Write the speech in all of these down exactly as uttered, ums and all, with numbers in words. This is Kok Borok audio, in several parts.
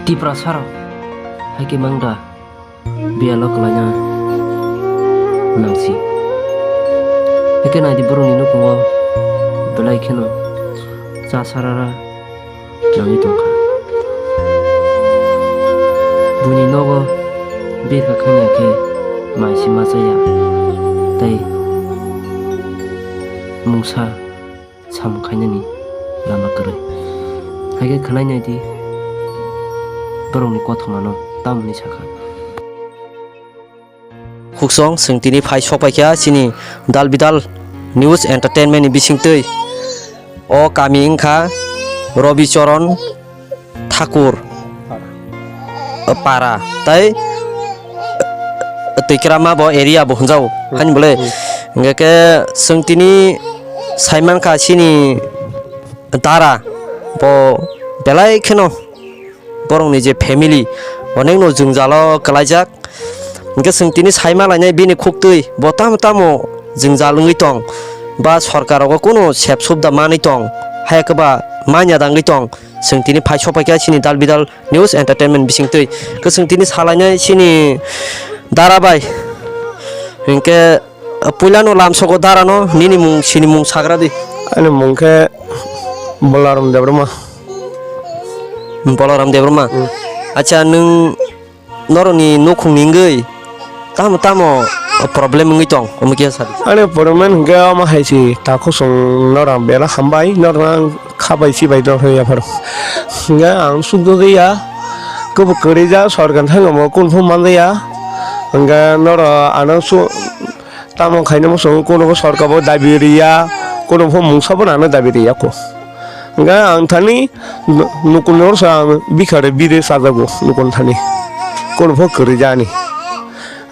Tiprasa rok hai khe mang da biyalo kwlaina nangsi. Hai khe naidi borokni nukhungo belai kheno cha sarara nangwi tongkha. Buini nogo birkha khanya khe mai se ma chaya tei mungsa samung khainani lama kwrwi. Hai khe khwnai naidi borokni kothomano tamoni sakha. Khuksong chwng tini phai sok paikha chini Dal Bidal News Entertainment ni bisingtwi. O kami wngkha Robi Choron Thakur para tei Twikrama bo area bo hwnjao haini bole. Hwnkhe khe chwng tini saimankha chini dara bo belai kheno borokni je family onekno jwngjalo kwlaijak. Hwnkhe chwng tini saima lainai bini khuktwi bo tamo tamo jwngjal wngwi tong ba sorkar rogo kuno sep subda manwi tong, hai khe ba manya dangwi tong. Chwng tini phai sok paikha chini Dal Bidal News Entertainment bisingtwi. Khe chwng tini salainai chini dara bai. Hwnkhe puilano lamsogo darano nini mung sini mung sagra di. Ani mung khe Bolaram Debbarma. Bolaram Debbarma. Hmm. Acha, nwng norokni nukhungni wngwi tamo tamo problem wngwi tong, omo khe sadi. Ani problem hwnkhe omo hai se, ta khosong norok bera hambai, norok ang kha bai si bai norok ya pharo. Hwnkhe ang sukjagwi ya, kwbwi kwrwi ja, sorkar thangwi omo kunu phano manjaya. Hwnkhe norok ano su-, Tamo khaina muchungo kunugo sorkar bo dabi riya, kunugo mungsa bo nano dabi riya kho. Hwnkhe ang thani nu-, nukuni oro sa ang bikha re bire chajago nukuni thani. Kunugo kwrwi jani.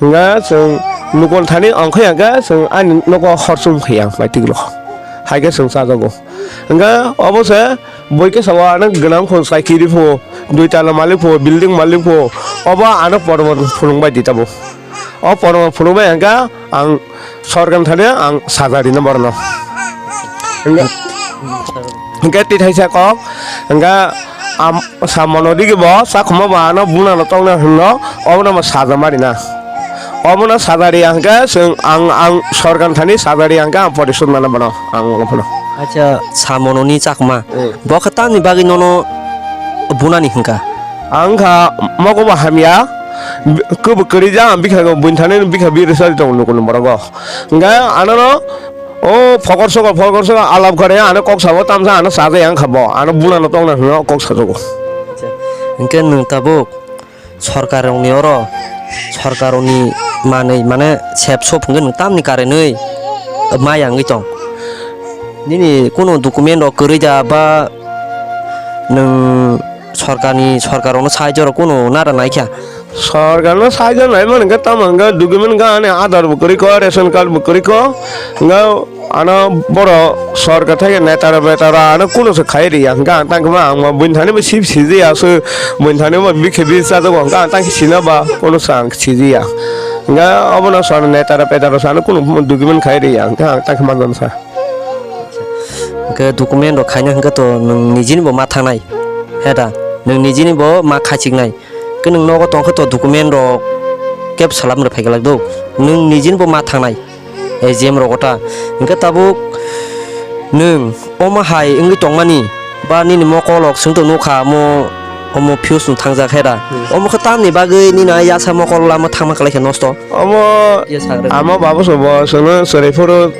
Hwnkhe chwng nukuni thani ongkha ya hwnkhe chwng ani nogo hor chum phaiya bai tiklo. Hai khe chwng chajago. Hwnkhe obo se bui khe sabo ano gwnang pho, saikiri pho, dui tala malik pho, building malik pho, obo ano pormon phunuk bai di tabuk. O pormon phunuk bai hwnkhe ang sorkar thani ang saja rina borno. Hwnkhe, hwnkhe twi thaisa kok, hwnkhe am-, samono digi bo, chakhuma bo ano bunano tongna hwnno, obono bo saja ma rina. Obono saja riya hwnkhe chwng ang, ang sorkar thani saja riya hwnkhe ang porisod mana bono, ang phano. Acha, samononi chakma. Hmm. Bo khe tamni bagwi nono bunani hwnkha? Ang kha mogo bo hamya, kwbwi kwrwi ja, ang bikha buini thani bikha biri sari tongo nukuni borok o. Hwnkhe anono o phokor sokor, phokor sokor alap kare, ano kok sabo tamsa, ano sajai ang kha bo, ano bunano tongna hwnwi kok sajago. Hwnkhe nwng tabuk sorkar rokni oro, sorkar rokni manwi mane sep sop hwnkhe nwng tamni karenwi maya wngwi tong? Nini kunu document rok kwrwi da ba nwng sorkarni, sorkar rokno sahajyo rok kunu nara naikha? Sorkar no sahajyo naimani hwnkhe tamo hwnkhe document hwnkhe ani Aadhaar bo kwrwi kho, ration card bo kwrwi kho, hwnkhe ano borok sorkar thai neta rok beta rok ano kunu se khai riya hwnkhe ang tang khe ma ang ma buini thani bo sip sijaya se buini thani bo bikhe bi chajago hwnkhe ang tang khe sina ba kunu se ang sijaya hwnkhe obono sor neta rok beta rok se ano kunu document khai riya hwnkhe ang tang khe ma jani sa. Hwnkhe document rok khaina hwnkhe to nwng nijini bo ma thangnai, he da? Nwng nijini bo ma khachiknai. Khe nwng nogo tongkhe to document rok kebo salam rw phaikha do. Nwng nijini bo ma thangnai, A G M rogo ta. Hwnkhe tabuk nwng omo hai wngwi tongmani ba nini mokol rok chwng to nukha, omo, omo fuse no thangjak he da. Hmm. Omo khe tamni bagwi nini a yasa mokol lama thangma kwlai khe nosto? Omo, yes, sir. Ama babu sobo chwngno chwrai phuru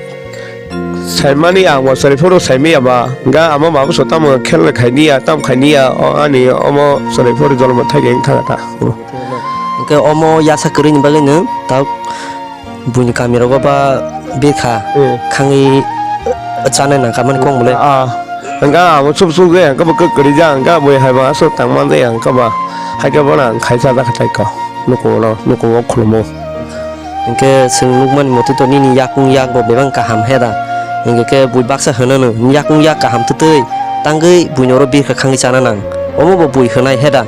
saimani, ang bo chwrai phuru saimaya ba, hwnkhe ama babu so tamo khel khainiya, tam khainiya, o ani omo chwrai phuru jolma thai khe wngkha ta. Hwnkhe omo yasa kwrwini bagwi nwng ta buini kamirogo ba bikha Hmm. khangwi chanai nangkha mani kok mole. Ah, hwnkhe amo chup chup khe hwnkhe bo kwrwi ja hwnkhe bui hai ba aswk tang man jaya hwnkhe ba hai khe bono ang khai cha jakha tai kho nukungo, nukungo khulumo. Hwnkhe chwng nukmani mote to nini yakung yak bo bebak kaham he da? Hwnkhe khe bui baksa hwnano, yakung yak kaham twtwi tangwi buini oro birkha khangwi chana nang, omo bo bui hwnai he da?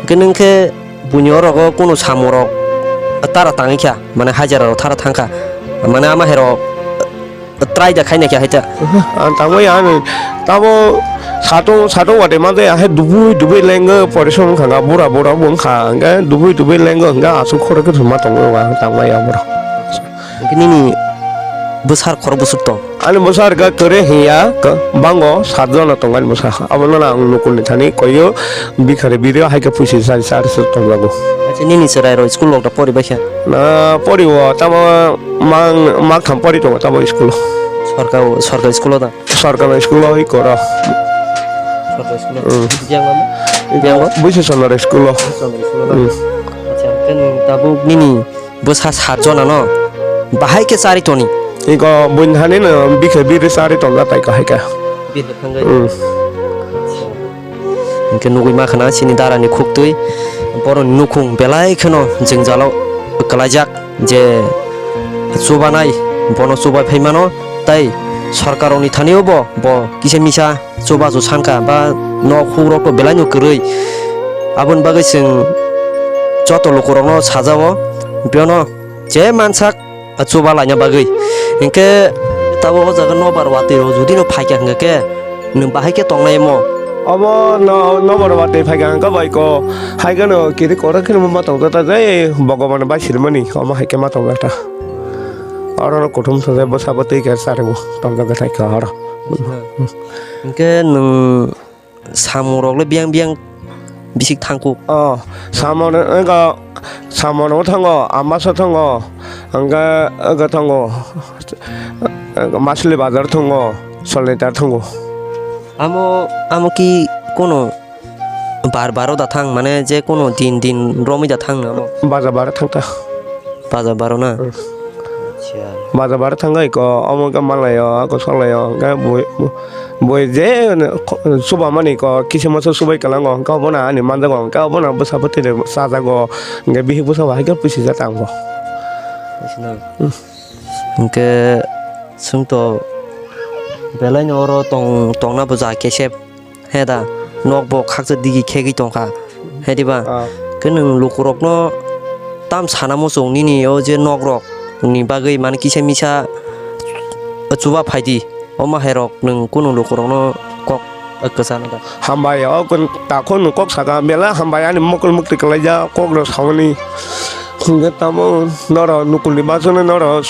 Hwnkhe nwng khe buini orogo kunu samung rok tara tangwi kha, mane hajara rok tara thangkha, mane ama hai rok try da khaina khe hai ta. Ang tangwi ani tamo Satung, satung watwi manjaya, hai dubui, dubui lengo, porisrom wngkha, bura, bura bo wngkha, hwnkhe dubui, dubui lengo, hwnkhe aswk khoro khe thwngma tongo, ang tangmaya borok. Hwnkhe nini bwsar khorok bwswk tong? Ani bwsar khe kwrwi hinya, ka-, bango sat jona tongo ani bwsa. Abono ang nukulni thani koyo, bikhari biri hai khe puisi sari sari se tongjago. Acha, nini chwrairok school rok da pori baikha? Na, pori o, tamo mang, maktham pori tongo tamo school o. Sorkar, sorkar school o da? Sorkar school o oi koro. Sorkar school o. Hmm. Biyang lama? Biyang lama? Buisi Chandra school o. Buisi Chandra school o da? Hmm. Acha, hwnkhe nwng tabuk nini bwsa sat jona no bahai khe chari toni? Iko buini hani no bikhe biri chari tonjak tai kahai khe. Biri thangwi? Hmm. Acha. Hwnkhe nugwi mankha na chini dara ni khuktwi, borok ni nukhung belai kheno jwngjalo kwlaijak je chubanai, bono chubai phai mano, tai sorkar rok ni thani o bo, bo kisa misa chubachu sankha ba nok huk rok to belai no kwrwi. Aboni bagwi chwng joto luku rok no sajao, biyano je mansak chuba laina bagwi. Hinkhe tabuk o jaga nobar watwi rok jodi no phaikha hinkhe khe nwng bahai khe tongnai omo? Obo no nobar watwi phaikha hinkhe bai ko hai kheno kiri korok kheno ma tongjakta je Bhagwan bai silmani omo hai khe ma tongjakta. Oro no kuthum sajak bwsa bo twi khe charigo tongjak thai kha oro. Hinkhe nwng samung rok le biyang biyang bisik thangkuk. Oh, samung wngkha, samung rok thango, amasa thango, hwnkhe wngkha thango, masli bazar thango, solnitar thango. Amo, amo ki kono bar baro da thang, mane je kono din din romwi da thang na amo? Baza bar thang ta. Baza baro na? Hmm. Acha. Baza bar thang gai ko, omo khe malayo, ako salayo, khe bui, bui je chuba mani ko, kisa masa subai kalango, khe obo na ani manjago, khe obo na bwsa bwtwi rok sajago, khe bihik bwsa bo hai khe pusi ja tango. Acha na? Hmm. Hinkhe chwng to belai no oro tong, tongna bo ja kesep. He da, nok bo khakchang digi khegwi tongkha. He diba? Ah. Khe nwng lukurokno tam sana muchung nini o je nokrok ni bagwi mane kisa misa chuba phaidi. Omo hai rok nwng kunu lukurokno kok kwchana da. Hambai, o kun takhuk nwng kok saka, belai hambai ani mokol muktwi kwlaijak kok rok samani. Hwnkhe tamo norok nukulni bagwino norok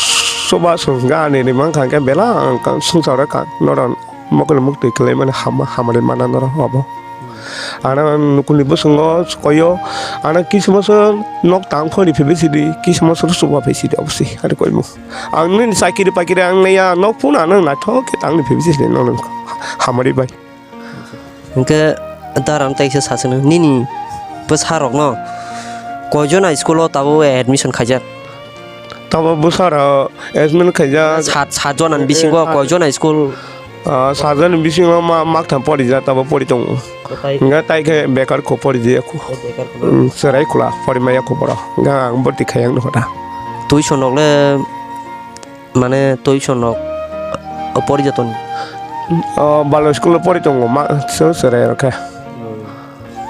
chuba song ani ri mankha khe belai ang swngcharo kha norok. Mokol muktwi kwlai mani hama, hamari mana norok obo. Ano nukulni bwskango koyo, ano kisa masa nok tang phone phaibai sidi, kisa masa chuba phai sidi obo se, ani koimung. Ang nini chakiri pakiri ang naiya, nok phano ano naithok khe tangni phaibai sidi, nono hamari bai. Hinkhe dara no teisa sachwngno, nini bwsarokno koijon a school o tabuk admission khaijak? Tabuk bwsarok admission khaijak. Sat, sat jona ni bisingo koijon a school? Ah, sat jona ni bisingo ma, maktham porijak, tabuk pori tongo. Hinkhe tai khe bekar kho porijak kho. Bekar kho. Hmm, chwrai khwla, porimaya kho borok. Hinkhe ang bwtwi khai ang nukho da. Tuition rok le mane tuition rok, o, pori jatoni? O, balo school o pori tongo, ma, se, serai rok khe. Hmm.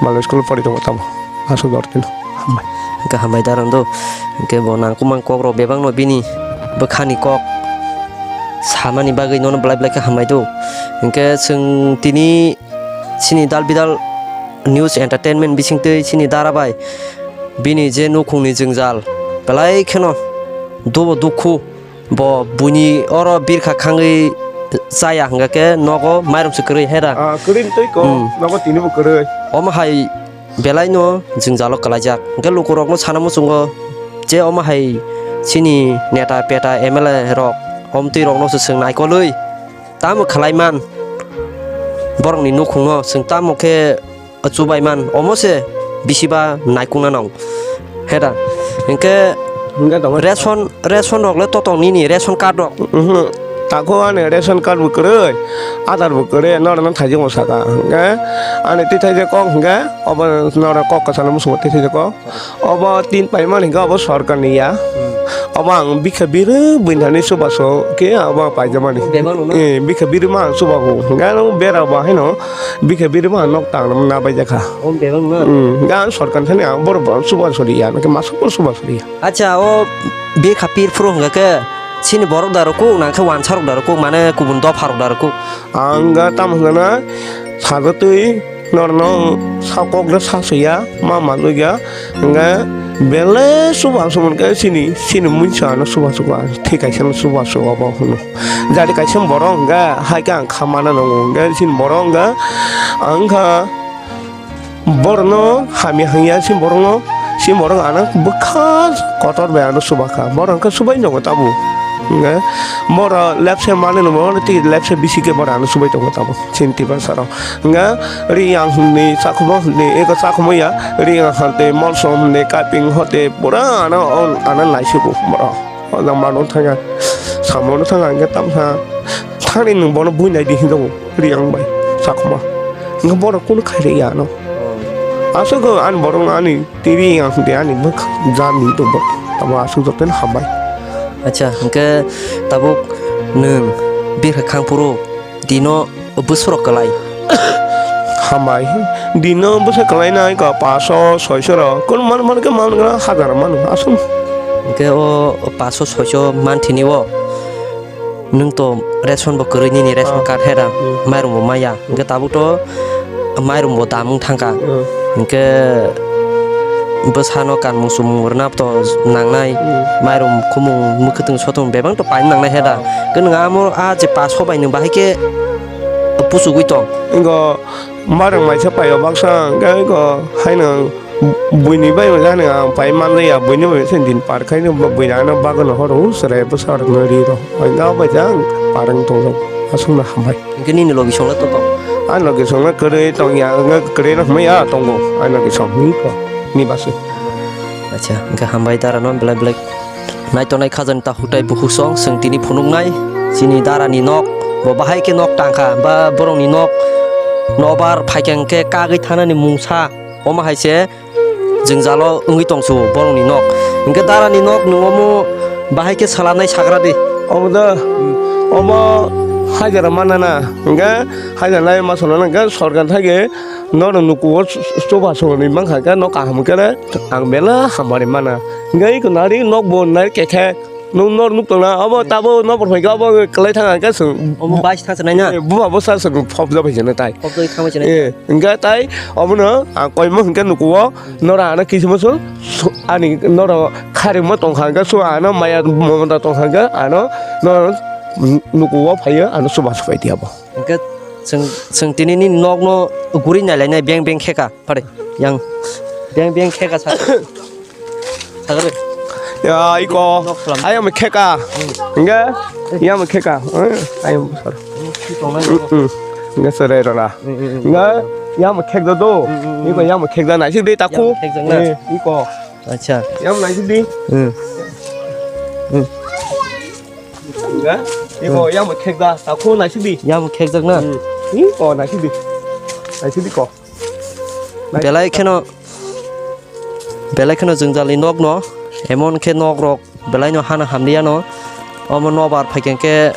Balo school o pori tongo tamo. Aswk dor tino. Hambai. Hwnkhe hambai da rando. Hwnkhe bo nangkukmani kok rok bebak no bini bwkhani kok samani bagwi nono belai belai khe hambai do. Hwnkhe chwng tini chini Dal Bidal News Entertainment bisingtwi chini dara bai bini je nukhungni jwngjal belai kheno dubo dukhu. Bo buini oro birkha khangwi chaya hwnkha khe nogo mairum se kwrwi hera. Ah, kwrwi twi ko, hmm, nogo tini bo kwrwi. Omo hai belai no jwngjalo kwlaijak. Hwnkhe lukurokno sana muchungo je omo hai chini neta peta M L A rok omtwi rokno se chwng naikolwi tamo khlai man borokni nukhungno chwng tamo khe chubai man, omo se bisi ba naikung nang. Heda, hinkhe hinkhe tongo. Ration, ration rok le totong nini ration card rok? Mhm. Tako ani ration card bo kwrwi, Aadhaar bo kwrwi, norok no thaijak mo saka. Hinkhe ani twi thaijak kok hinkhe obo norok kok kwchangno muchungo twi thaijak kok. Obo tin paimani hinkhe obo sorkarni ya. Hmm. Obo ang bikha biri buini thani chubachu khe obo ang paijamani. Bebak nung na? Eh, bikha biri ma ang chubago. Hinkhe ano bera bo haino bikha biri ma ang nok tangna na baijakha. Obo bebak nung na? Hmm, hinkhe ang sorkar thani ang borok bo chubachu riya, hinkhe masa bo chubachu riya. Acha, o bikha pir phuru hinkhe chini borok da rok kuk, nangkhe wansa rok da rok kuk, mane kubun dopha rok da rok kuk. Ang ga tamo hwnkhe na, Sajotwi norno sakokno sasoya, ma manlokya, hwnkhe belai chubachu hwnkhe chini, chini mungsa ano chubachu, thwi kaisano chubachu obo hwno. Jari kaisa borok hwnkhe haikhe ang kha mana nango, hwnkhe chini borok hwnkhe ang wngkha borokno hamya hwnya, chini borokno, chini borok ano bwkha kotor bai ano chubakha, borok hwnkhe chubai tongo tabuk, hwnkhe borok lepse manwi no borok tei lepse bisi khe borok ano chubai tongo tabuk. Chini Tiprasa rok. Hwnkhe Riyang hwnwi, Chakma hwnwi, eko Chakma ya, Riyang hwnwi, Molsom hwnwi, Kaping hwnwi, pura ano, ano naisigo borok. O jang mano thangya, samono thangya, hwnkhe tamsa thangni nwng bono buinai di hinjago, Riyang bai, Chakma. Hwnkhe borok kunu khairokya ano. Aswk ani borok ani tiri ang de ani bwkha jani tongbo. Tamo aswk jotono hambai. Acha, hwnkhe tabuk nwng birkha khang phuru dino bwswrok kwlai? Hambai. Dino bwswk kwlai nai ka paso soiso rok. Kun man man khe man gra hajar mano aswk. Hwnkhe o paso soiso manthini o nwng to ration bo kwrwi nini ration card hera, mairum bo maya. Hwnkhe tabuk to mairum bo dam wng thangkha. Hwnkhe bwsano kanmung chumung rwna to nangnai, mairum khumung mwkhwtwng sotwng bebak to paina nangnai heda. Hwnkhe nwng amo a je paso bai nwng bahai khe puchugwi tong. Ingo mairum maisa paio baksa, hwnkhe ingo haino buini bai jani ang pai manliya, buini bai se din par khaino buini ano bagano horo chwrai bwsa rokno ri rw. Hwnkhe bai jang parwng tongjak aswkno hambai. Hwnkhe nini logi songla to tong? Ani logi songla kwrwi tongya, hwnkhe kwrwi no hwnwi ya tongo ani logi song hinwi ko ni baswi. Acha, hwnkhe hambai dara no belai belai nai tongnai khajani ta hutai bukhuk song chwng tini phunuknai chini dara ni nok bo bahai khe nok tangkha ba borok ni nok nobar phaikhe hwnkhe kagwi thanani mungsa omo hai se jwngjalo wngwi tongsu borokni nok. Hwnkhe darani nok nwng omo bahai khe swlamnai sagra di. Omo da, omo hajara manana, hwnkhe hajara lai ma swnamna hwnkhe sorkar thagi norok nukugo chuba swnamwi mankha khe nok kaham khe ang belai hamari mana. Hwnkhe eko nari nok bo nari kekhe. Nwng nor nuk tongna, obo tabo nopor phaikhe obo kwlai thang ang khe chwng. Omo bais thang sanai na? Eh, buba bo sa chwng phobjak phaijana tai. Phobjak thang phaijana. Eh, hwnkhe tai obono ang koima hwnkhe nukuo, nora ano kisa musu, ani nora kharima tongkha hwnkhe, so ano maya mamata tongkha hwnkhe, ano nora nukuo phaiyo, ano chuba chubai di abo. Hwnkhe chwng, chwng tini nini nokno guri nailainai beng beng kheka, phare yang beng beng kheka sa. Sagri. Ya, iko. Nok selam. Ayam kheka. Enggak? Yang kheka. Eh, ayam besar. Ini si tongnai. Hmm. Enggak serai rona. Hmm, hmm, hmm. Enggak? Yang khek do do. Hmm, hmm, hmm. Iko yang khek da naisik di taku. Yang khek da na. Eh, iko. Acha. Yang naisik di. Hmm. Hmm. Enggak? Iko yang khek da taku naisik di. Yang khek da na. Hmm. Iko naisik di. Naisik di ko. Belai kheno. Belai kheno jwngjalni nokno, emon khe nokrok belaino hana hamliya no, omo nobar phaikhe khe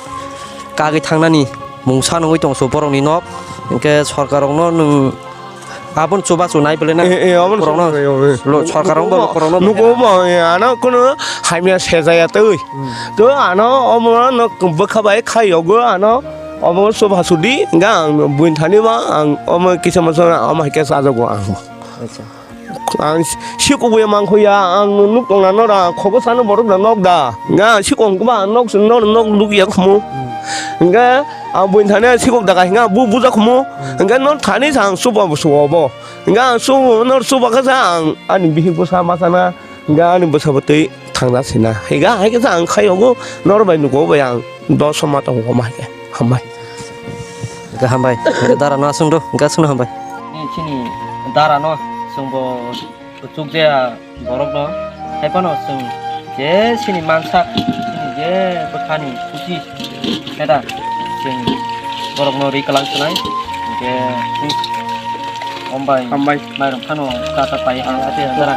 kagwi thangnani mungsa nungwi tongso borokni nok, hinkhe sorkarrokno nwng aboni chubachu nai belai na. Eh, eh, aboni borokno chubachu nai, eh. Lo-, sorkarrokno bo, borokno nugo bo, eh, ano kuno hamya sejaya twi. Hmm. To ano omo no bwkha bai khai yogo ano omo chubachu di, hwnkhe ang buini thani ma ang omo kisa masa omo hai khe chajago ang. Acha. Ang sikok bai mangkho ya, ang nuk tongna nora, khogo sano borok da nok da. Nga sikok ba nok, nor nok nuk ya khumu. Hmm. Nga ang buini thani sikok da ka hinga bu buja khumu. Hmm. Nga nor thani sa ang suba bu subo bo. Nga ang subo nor suba kha sa ang ani bihik bwsa ma sana. Nga ani bwsa bwtwi thangna sina. Higa hai khe sa ang khai ogo nor bai nuko bai ang dos ma tongo ma hai khe. Hambai. Ga hambai. Ga dara no asung do. Ga asung hambai. Ni chini dara no sungbo kuchuk je borok no. Hai pano sung je chini mansak chini je bwkhani kuchi heda sung borok no ri kalang sunai. Je hambai. Hambai. Mairum phano kata pai ang ate dara.